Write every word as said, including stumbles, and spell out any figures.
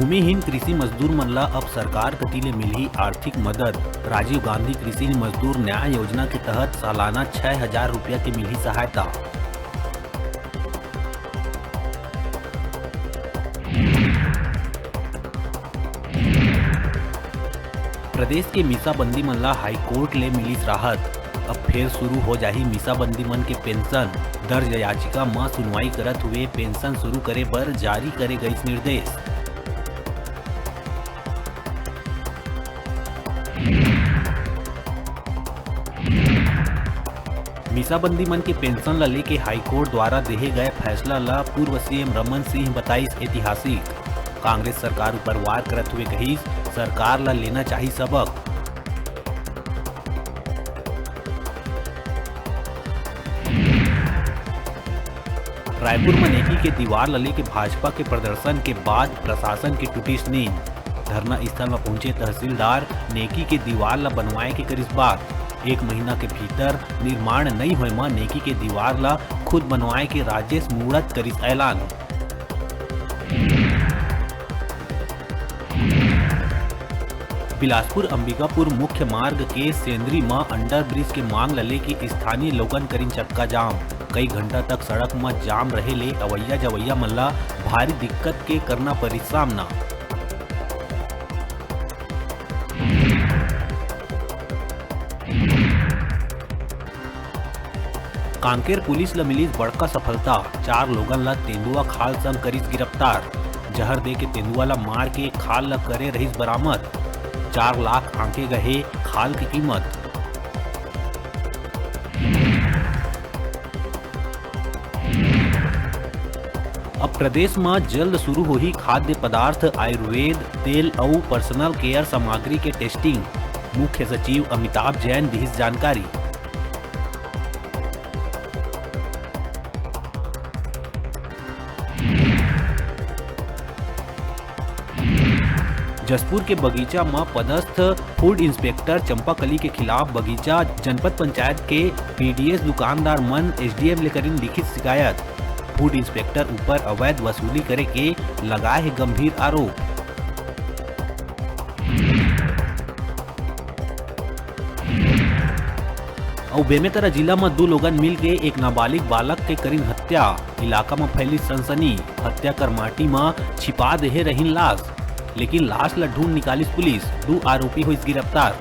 भूमिहीन कृषि मजदूर मन ला अब सरकार कति ले मिलही आर्थिक मदद। राजीव गांधी कृषि मजदूर न्याय योजना के तहत सालाना छह हजार रुपया के मिलही सहायता। प्रदेश के मीसाबंदी मन ला हाईकोर्ट ले मिलिस राहत। अब फेर शुरू हो जाही मीसाबंदी मन के पेंशन। दर्ज याचिका म सुनवाई करत हुए पेंशन शुरू करे बर जारी करे गइस निर्देश। मीसाबंदी मन के पेंशन ल लेके हाईकोर्ट द्वारा देहे गए फैसला ल पूर्व सीएम रमन सिंह बताइस ऐतिहासिक। कांग्रेस सरकार ऊपर वार करत हुए कहिस, सरकार ल लेना चाही सबक। रायपुर म नेकी के दीवार ल लेके भाजपा के प्रदर्शन के बाद प्रशासन के टूटिस नींद। धरना स्थल म पहुंचे तहसीलदार नेकी के दीवार ल बनवाए के करिस बात। एक महीना के भीतर निर्माण नइ होए म नेकी के दीवार ल खुद बनवाए के राजेश मूणत करिस ऐलान। बिलासपुर अंबिकापुर मुख्य मार्ग के सेंदरी म अंडरब्रिज के मांग ल लेके स्थानीय लोगन करिन चक्का जाम। कई घंटा तक सड़क म जाम रहे ले अवैया जवैया मन ल भारी दिक्कत के करना परिस सामना। कांकेर पुलिस ल मिलिस बड़का सफलता, चार लोगन ल तेंदुआ खाल संग करिस गिरफ्तार। जहर दे के तेंदुआ ल मार के खाल ल करे रहिस बरामद। चार लाख आंके गए हे खाल के कीमत। अब प्रदेश म जल्द शुरू होही खाद्य पदार्थ, आयुर्वेद, तेल अउ पर्सनल केयर सामग्री के टेस्टिंग। मुख्य सचिव अमिताभ जैन दिहिस जानकारी। जशपुर के बगीचा म पदस्थ फूड इंस्पेक्टर चंपाकली के खिलाफ बगीचा जनपद पंचायत के पीडीएस दुकानदार मन एसडीएम ले करिन लिखित शिकायत। फूड इंस्पेक्टर ऊपर अवैध वसूली करे के लगाए हे गंभीर आरोप। अउ बेमेतरा जिला म दू लोगन मिलके एक नाबालिग बालक के करिन हत्या। इलाका म फैलिस सनसनी। हत्या कर माटी म छिपा देहे रहिन लाश, लेकिन लाश ल ढूंढ निकालिस पुलिस। दू आरोपी होइस गिरफ्तार।